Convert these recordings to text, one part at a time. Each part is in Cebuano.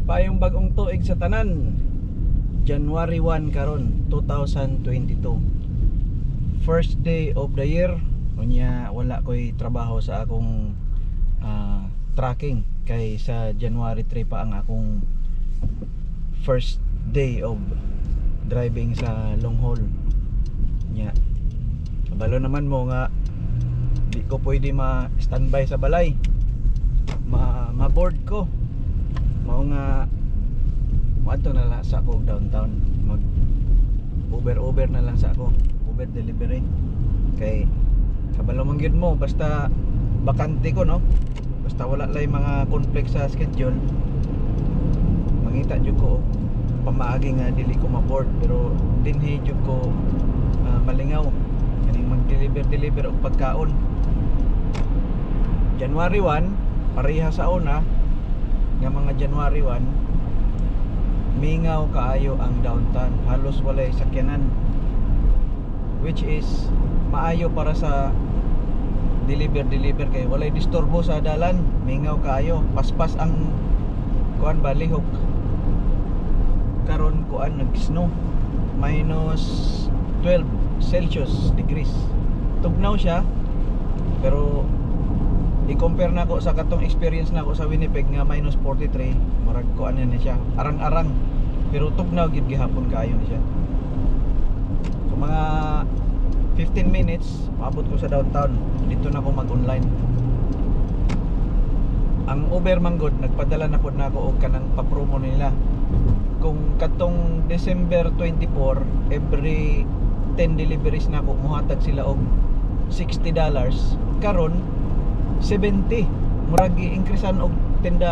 Malipayong bagong tuig sa tanan. January 1 karon, 2022. First day of the year. Unya wala ko'y trabaho sa akong tracking kay sa January 3 pa ang akong first day of driving sa long haul. Nya kabalo naman mo nga di ko pwede ma standby sa balay. Ma ma-board ko. Mao nga moadto na lang sa ako downtown, mag Uber Uber na lang sa ako, Uber delivery, kay kabalo man gyud mo basta bakante ko, no, basta wala lay mga conflict sa schedule, mangita jud ko og pamaagi nga dili ko ma-board. Pero dinhi jud ko malingaw kaning mag-deliver deliver og pagkaon. January 1, pareha sa una nga mga January 1, mingaw kaayo ang downtown, halos walay sakyanan, which is maayo para sa deliver deliver kay walay disturbo sa dalan. Mingaw kaayo, paspas ang kuan ba, lihok. Karon kuan, nag-snow, minus 12 Celsius degrees. Tugnaw siya, pero i-compare na ko sa katong experience na ko sa Winnipeg nga minus 43, murag kuan na siya, arang-arang, pero tugnaw gid gihapon kaayo ni siya. So mga 15 minutes maabot ko sa downtown. Dito na ako mag-online. Ang Uber man gud, nagpadala na pud nako og kanang pa-promo nila. Kung katong December 24, every 10 deliveries nako mohatag sila og $60, karon 70, murag gi-increasean og $10.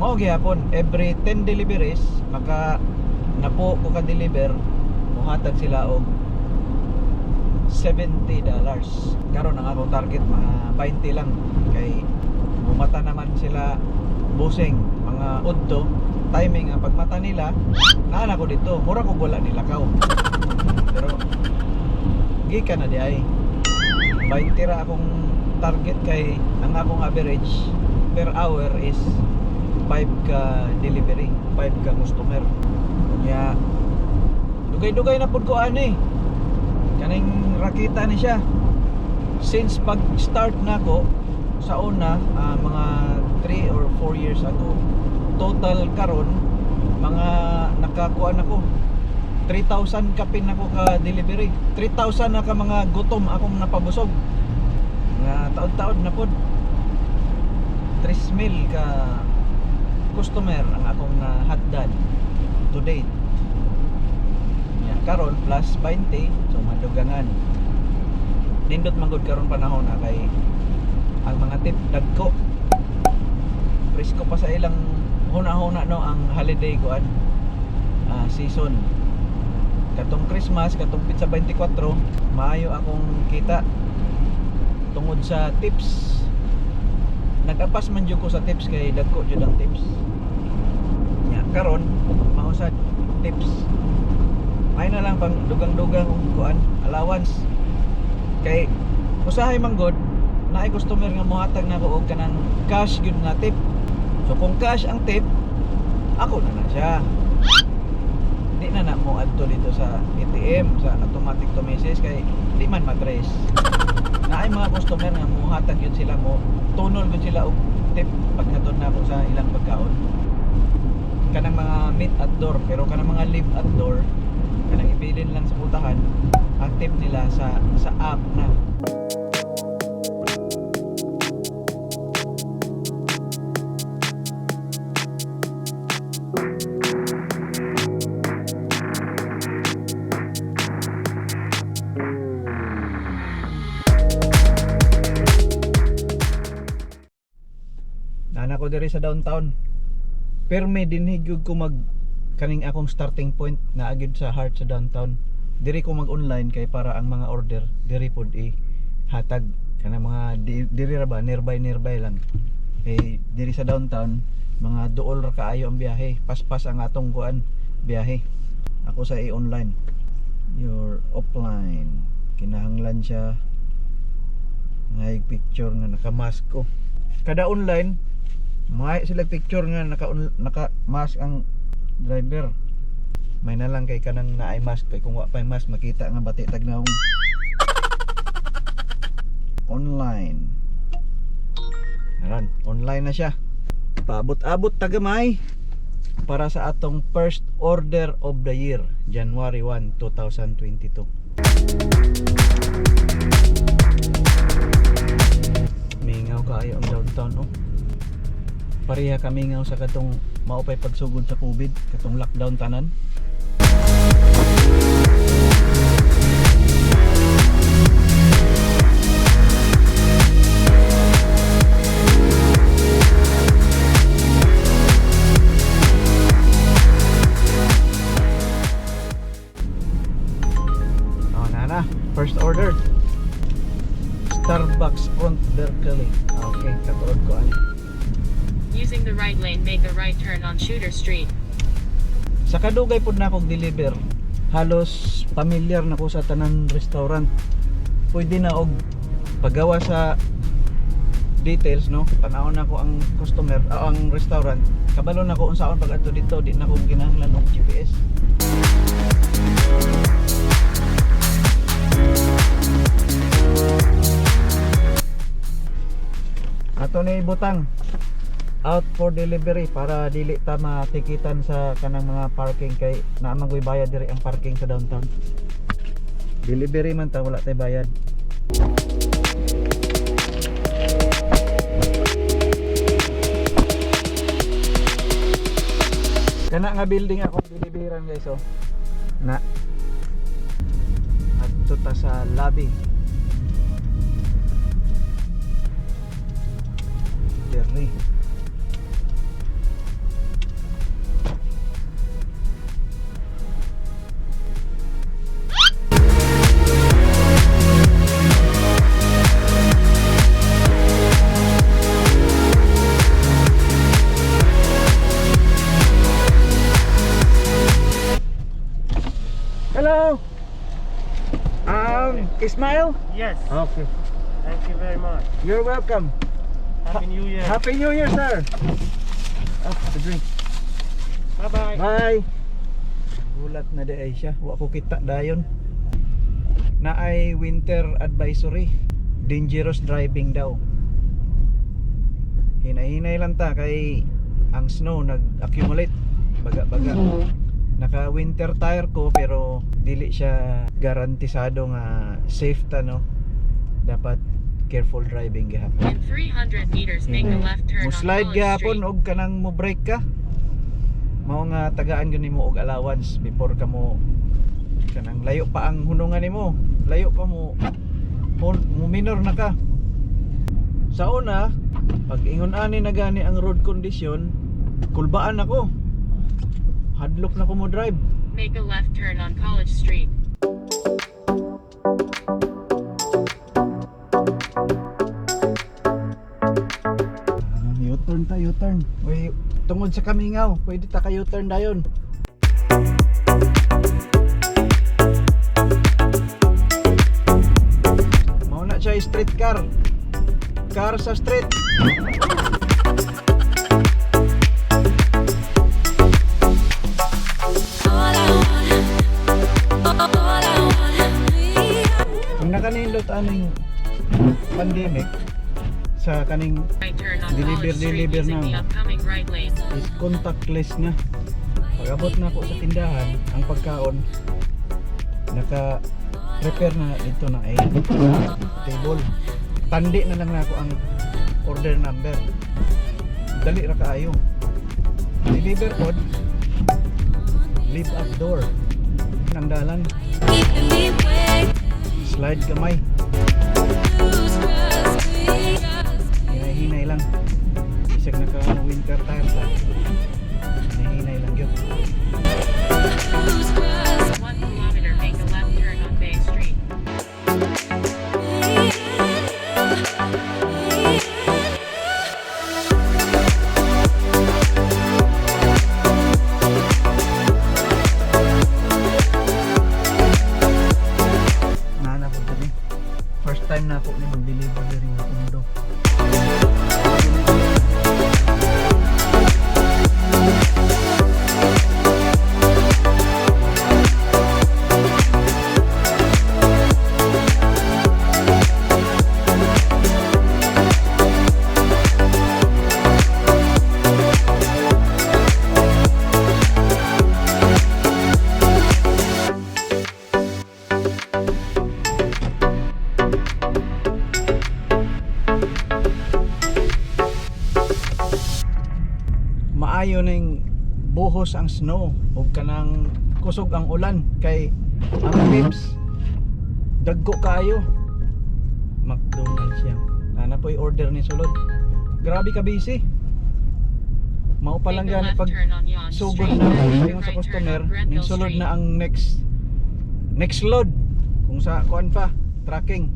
Mao gihapon every 10 deliveries, maka napo ko ka deliver, mohatag sila og $70. Karon ang akong target mga 20 lang kay mumata naman sila busing mga udto timing. Ang pagmata nila, naa na ko dito, mura ko wala nilakaw, pero gikan na di ay 20 ra akong target kay ang akong average per hour is 5 ka delivery, 5 ka customer. Kunya dugay-dugay na pud ko ani kaning rakita ni siya since pag start nako sa una, mga 3 or 4 years ago. Total karon mga nakakuan ako 3,000 kapin ako ka delivery. 3,000 na ka mga gutom akong napabusog. Nga taod-taod na pod, 3,000 ka customer ang akong nahatdan to date. Ya, karon plus 20, so madugangan. Nindot man gud karon panahon na kay ang mga tip dagko. Presko pa sa ilang huna-huna, no, ang holiday kuan season. Katong Christmas, katong pizza 24, maayo akong kita tungod sa tips. Nag-apas man jud ko sa tips kay dagko jud ang tips. Nya karon mao sad tips. Ay na lang pang dugang-dugang og kuan, allowance. Kay usahay man gud naay customer nga mohatag nako og kanang cash gyud nga tip. So kung cash ang tip, ako na na siya. Di na na mo adto dito sa ATM, sa automatic to message, kay di man matrace. Naay mga customer nga mohatag yun sila, mo tunol gyud sila og tip paghatod nako sa ilang pagkaon. Kanang mga meet at door, pero kanang mga leave at door, kanang ibilin lang sa putahan, ang tip nila sa app na. Nana ko diri sa downtown. Perme dinhi gyud ko mag kaning akong starting point na agid sa heart sa downtown. Diri ko mag-online kay para ang mga order diri pod i hatag, kanang mga diri ra ba, nearby nearby lang. Kay diri sa downtown mga duol ra kaayo ang biyahe, paspas ang atong kuan biyahe. Ako sa i-online, your offline kinahanglan siya ngay picture nga nakamask ko. Kada online Mga sila picture nga naka mask ang driver. May na lang kay kanang naay mask, kay kung wa pay mask makita nga bati tag naong. Online. Aran, online na siya. Paabot-abot tagamay para sa atong first order of the year, January 1, 2022. Mingaw kaayo ang downtown, oh. Pareha kamingaw sa katong maupay pagsugod sa COVID, katong lockdown tanan. Oh, nana, first order. Starbucks front Berkeley. Okay, katuod ko ani. Using the right lane, make a right turn on Shooter Street. Sa kadugay pud na akong deliver, halos familiar na ko sa tanan restaurant. Pwede na og paggawa sa details, no, tan-awon na ko ang customer, ang restaurant. Kabalo na ko unsaon pag adto dito, di na ko kinahanglan og GPS. Ato ni ibutang out for delivery para dili ta matikitan sa kanang mga parking kay naa man koy bayad diri ang parking sa downtown. Delivery man ta, wala tay bayad. Kana nga building akong deliveran, guys, oh. Na. Adto ta sa lobby. Diri. Hello. Ismail? Yes. Okay. Thank you very much. You're welcome. Happy New Year. Happy New Year, sir. Oh, the drink. Bye bye. Bye. Gulat na di ay siya. Wa ko kita dayon. Na ay winter advisory. Dangerous driving daw. Hinay-hinay lang ta kay ang snow nag-accumulate. Baga-baga. Naka winter tire ko pero dili siya garantisado nga safe ta, no. Dapat careful driving gihapon. In 300 meters, make a left turn Mo on slide College gihapon Street. og kanang mo brake ka. Mao nga tagaan gyud nimo og allowance before ka mo kanang layo pa ang hunungan nimo. Layo pa mo mo minor na ka. Sa una, pag ingon ani na gani ang road condition, kulbaan ako. Hadlok na ko mo drive. Make a left turn on College Street. Ah, U-turn ta, U-turn. Uy, tungod sa kamingaw, pwede ta ka U-turn dayon. Mao na siya street car. Car sa street. All I want, all I want, Ang nakanindot aning pandemic sa kaning Right turn on Deliver, College Street deliver using na. the upcoming right lane. Is contactless na. Pag-abot na ako sa tindahan, ang pagkaon naka prepare na dito na ay table. Tandi na lang na ako ang order number. Dali ra kaayo. Deliver pod, leave at door. Ang dalan, keeping me wait. Slide gamay. Lose trust me. Hinay-hinay lang. Bisag naka winter tire ta. Hinay-hinay lang gyud. Lose trust 1 kilometer, make a left turn on Bay Street. me. Nana ko diri. First time na ako ni mag-deliver diri nga kondo. Maayo ning buhos ang snow ug kanang kusog ang ulan kay ang tips dagko kaayo. McDonald's yan. Nana po'y order ni sulod. Grabe ka busy. Mao pa lang Make a gani left pag turn on Yonge sugod Street, na then make a ingon sa right turn customer, on ning Grenville sulod Street. na ang next load kung sa kuan pa tracking.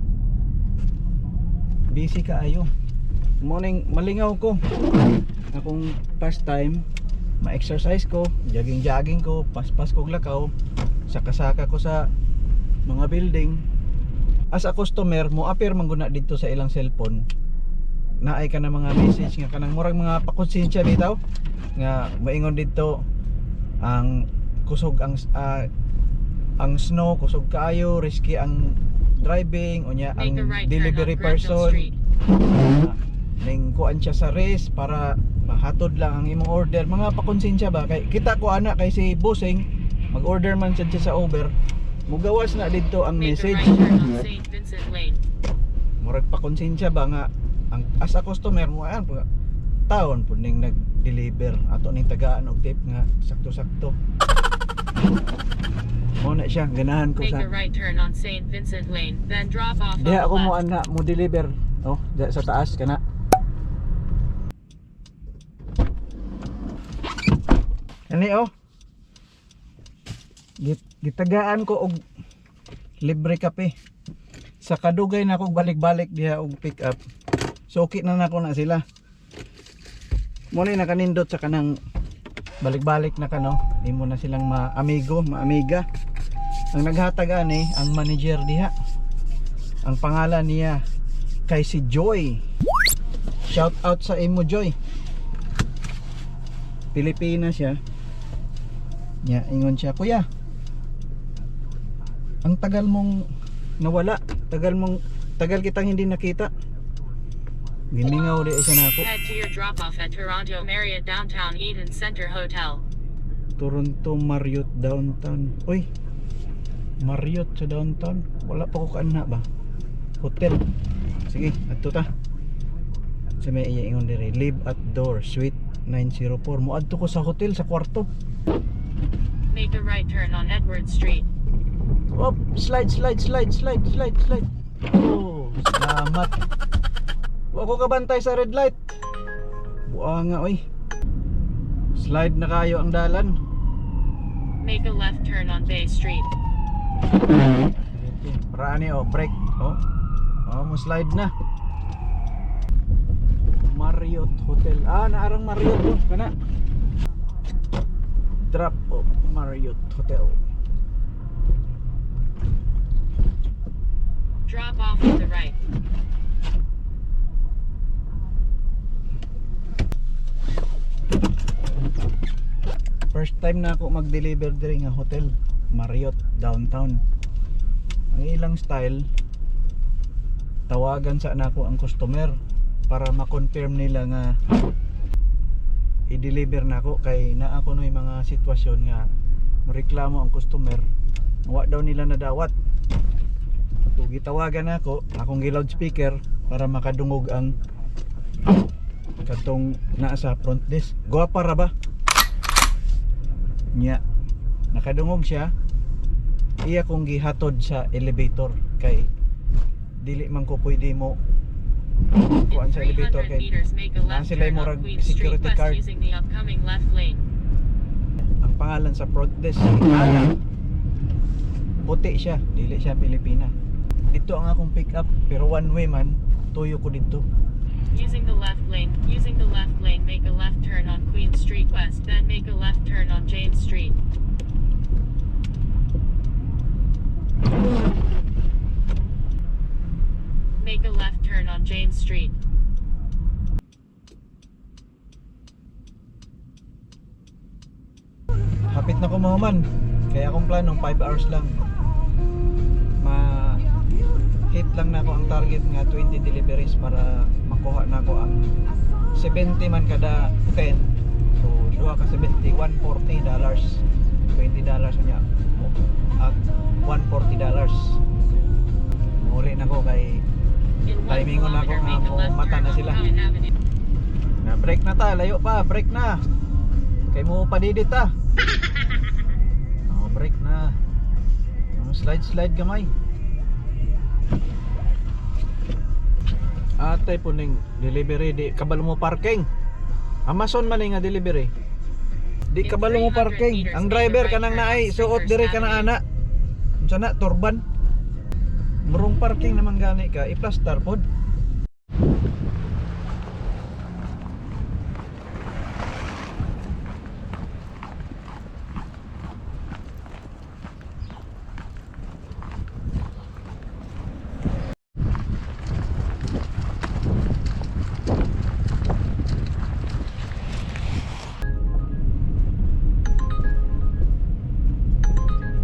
Busy kaayo. Morning, malingaw ko. Akong pastime, ma-exercise ko, jogging-jogging ko, paspas ko lakaw, saka-saka ko sa mga building. As a customer, mo appear man guna dito sa ilang cellphone. Naay ka na mga message nga kanang murag mga pakonsensya bitaw nga maingon dito ang kusog ang snow, kusog kaayo, risky ang driving, unya Make ang a right turn on delivery Grenville person Street. Ning kuan siya sa race para mahatod lang ang imong order, mga pakonsensya ba kay kita ko ana kay si Busing mag-order man siya sa Uber, mugawas na didto ang Make a message. right turn on St. Vincent Lane. Murag pakonsensya ba nga ang as a customer mo ayan po taon pud ning nag-deliver ato ning tagaan og tip nga sakto-sakto mo na siya ganahan ko Make sa a right turn on St. Vincent Lane, then drop off on Diha the ako mo left. ana mo deliver. Oh, diha sa taas kana. Kani oh. Gitagaan ko og libre kape. Sa kadugay na akong balik-balik diha og pick up. So okay na nako na sila. Mo na nakanindot sa kanang balik-balik na kano. Imo na silang maamigo, maamiga. Ang naghatag ani ang manager diha. Ang pangalan niya kay si Joy. Shout out sa imo, Joy. Pilipina siya. Nya ingon siya, "Kuya, ang tagal mong nawala, tagal kitang hindi nakita." Gimingaw di siya nako. Head to your drop-off at Toronto Marriott Downtown Eden Center Hotel. Toronto Marriott Downtown. Uy. Marriott sa downtown. Wala pa ko kaanha ba? Hotel. Sige, adto ta. Sa may iya ingon dire, leave at door, suite 904. Moadto ko sa hotel sa kwarto. Make a right turn on Edward Street. Oh, slide, slide, slide, slide, slide, slide. Oh, salamat. Wa ko kabantay sa red light. Buanga oy. Slide na kayo ang dalan. Make a left turn on Bay Street. Paraan oh, brake. Oh. Oh, mo slide na. Marriott Hotel. Ah, naarang Marriott oh. Kana. Drop off Marriott Hotel. Drop off on the right. First time na ako mag-deliver diri nga hotel, Marriott downtown. Ang ilang style, tawagan sa nako ang customer para ma-confirm nila nga i-deliver nako kay naa ko noy mga sitwasyon nga reklamo ang customer, wa daw nila nadawat. So gitawagan nako, akong gi-loudspeaker para makadungog ang katong naa sa front desk. Gwapa ra ba? Nya nakadungog siya, iya kong gihatod sa elevator kay dili man ko pwede mo In kuan sa elevator 300 kay meters, make a naa left sila turn on murag Queen Street security West card. using the upcoming left lane. Ang pangalan sa front desk si Ana. Puti siya, dili siya Pilipina. Dito ang akong pick up pero one way man tuyo ko dito. Using the left lane, using the left lane, make a left turn on Queen Street West, then make a left turn on James Street. Make a left turn on James Street. Hapit na ko mahuman. Kaya akong plano 5 hours lang. Ma hit lang na ako ang target nga 20 deliveries para makuha na ako ang 70 man kada 10. So duha ka 70, $140. $20 niya. At $140. Muli na ko kay In 1 Timing ko na ako kilometer, nga make a mo left mata turn na on sila. Cowan Avenue. Na break na ta, layo pa, break na. Kay mo padidit ah. Oh, break na. Oh, slide slide gamay. Atay po ning delivery di kabalo mo parking. Amazon man ni nga delivery. Di In kabalo mo 300 parking. meters, Ang make a driver right kanang turn on naay suot Springhurst diri kanang Avenue. ana. Unsa na turban. Murong parking naman gani ka, i-plaster pod.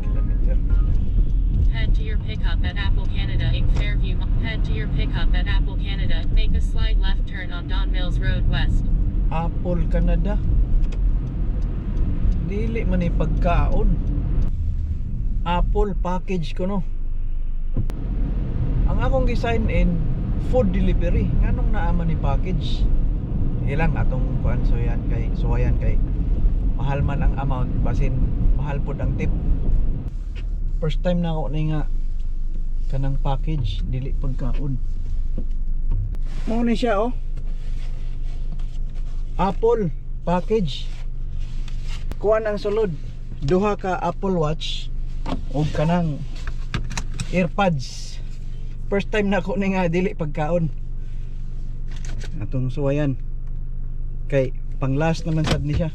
Kilometer. Head to your pickup at Apple Canada in Fairview. Head to your pickup at Apple Canada. Make a slight left turn on Don Mills Road West. Apple Canada. Dili man ni pagkaon. Apple package ko no. Ang akong gi-sign in food delivery. Nganong naa man ni package? Ilang atong kuan suyan kay suwayan kay mahal man ang amount basin mahal pod ang tip. First time na ako ni nga kanang package dili pagkaon. Mao ni siya oh. Apple package. Kuan ang sulod. Duha ka Apple Watch ug kanang AirPods. First time na ako ni nga dili pagkaon. Atong suwayan. Kay pang last naman sad ni siya.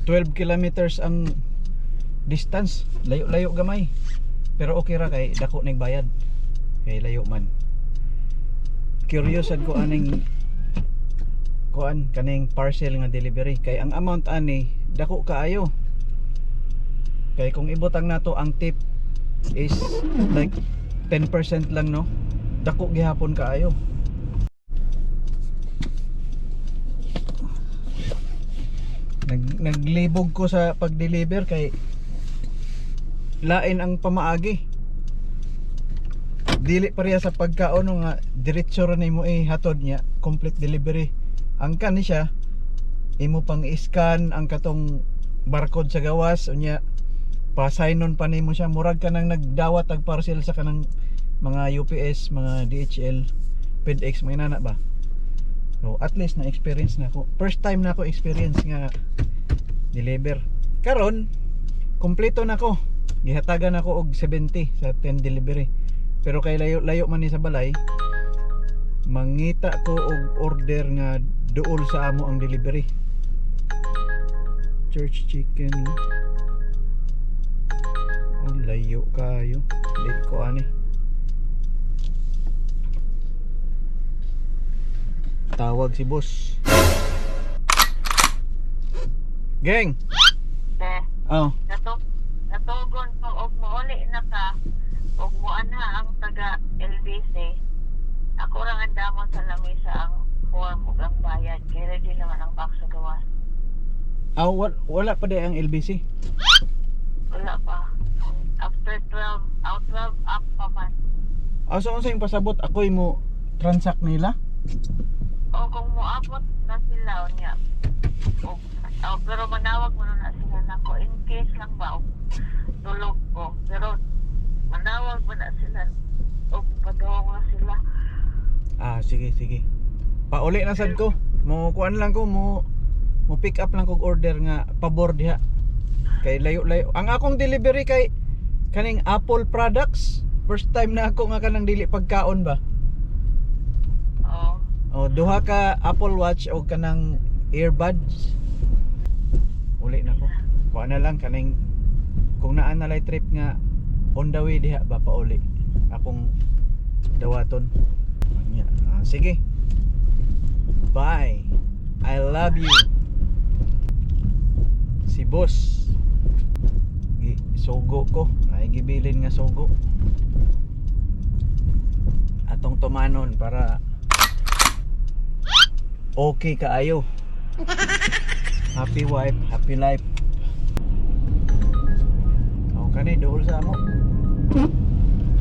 12 kilometers ang distance. Layo-layo gamay. Pero okay ra kay dako ning bayad. Kay layo man. Curious sad ko aning kuan kaning parcel nga delivery kay ang amount ani dako kaayo kay kung ibutang nato ang tip is like 10% lang no, dako gihapon kaayo. Naglibog ko sa pag-deliver kay lain ang pamaagi, dili pareha sa pagkaon no nga diretso ra nimo ihatod niya, complete delivery. Ang kan ni siya imo pang i-scan ang katong barcode sa gawas, unya pa sign on pa nimo siya, murag ka nang nagdawat og parcel sa kanang mga UPS, mga DHL, FedEx, mga inana ba. So at least na experience na ako, first time na ako experience nga deliver. Karon kompleto na ko, gihatagan ako og 70 sa 10 delivery, pero kay layo layo man ni sa balay, mangita ko og order nga duol sa amo ang delivery. Church Chicken. Oh, layo kayo, di ko ani. Tawag si boss. Geng. Te, Oh. Natugon ko og mouli na ka og muanha ang taga LBC. Ako ra ang andamon sa lamesa ang form ug ang bayad kay ready naman ang box sa gawas. Ah, wala pa di ang LBC. Wala pa. After 12, out 12 up pa man. Ah, so unsa yung pasabot, ako'y mo transact nila? O kung moabot na sila unya. Og, oh, pero manawag mo na sila nako in case lang ba og tulog ko. Pero manawag mo na sila og padong na sila. Ah, sige, sige. Pauli na sad ko. Mo kuan lang ko, mo mo pick up lang kog order nga pabor diha. Kay layo-layo. Ang akong delivery kay kaning Apple products. First time na ako nga kanang dili pagkaon ba. Oh. Oh, duha ka Apple Watch o kanang earbuds. Uli na ko. Kuan na lang kaning kung naa na lay trip nga on the way diha ba pauli. Akong dawaton. Nya. Ah, sige. Bye. I love you. Si boss. Gi sugo ko. Ay gibilin nga sugo. Atong tumanon para okay kaayo. Happy wife, happy life. Oh, kani duol sa amo.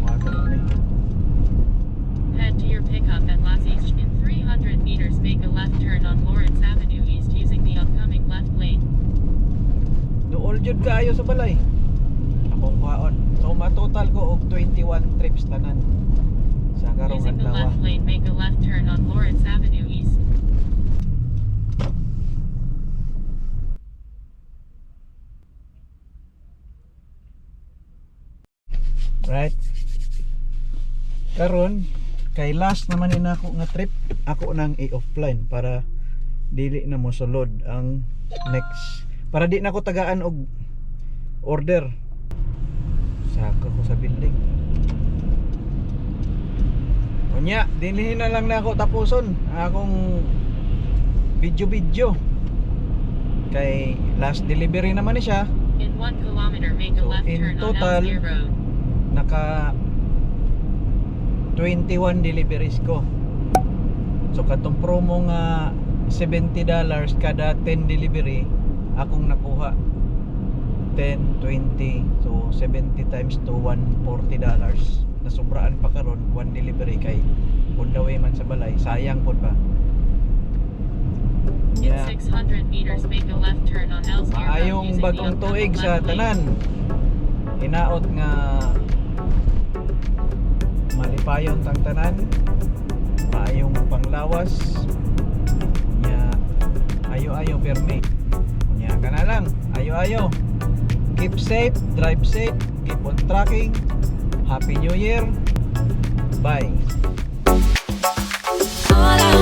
Wato na ni. Head to your pickup at Lassie's. In 300 meters, make a left turn on Lawrence Avenue East using the upcoming left lane. jud kaayo sa balay. Akong kuhaon. So matotal ko og 21 trips tanan sa karong Using the adlaw. left lane, make a left turn on Lawrence Avenue East. Right? Karon kay last naman ni nako nga trip, ako nang i-offline para dili na mosulod ang next, para di na ko tagaan og order. Saka ko sa building. Unya, dinhi na lang na ako tapuson ang akong video-video. Kay last delivery naman ni siya. In 1 kilometer, make a So, left in turn on total, Ellesmere Road. Naka 21 deliveries ko. So katong promo nga $70 kada 10 delivery akong nakuha 10, 20, so 70 times to $140. Nasubraan pa karon one delivery kay on the way man sa balay, sayang pod ba. In Yeah. 600 meters, make a left turn on Ellesmere Road Maayong using the bagong upcoming tuig sa left lane. tanan. Hinaot nga malipayon tang tanan. Maayong panglawas. Nya ayo-ayo permi. Nya kana lang, ayo-ayo. Keep safe, drive safe, keep on trucking. Happy New Year. Bye. All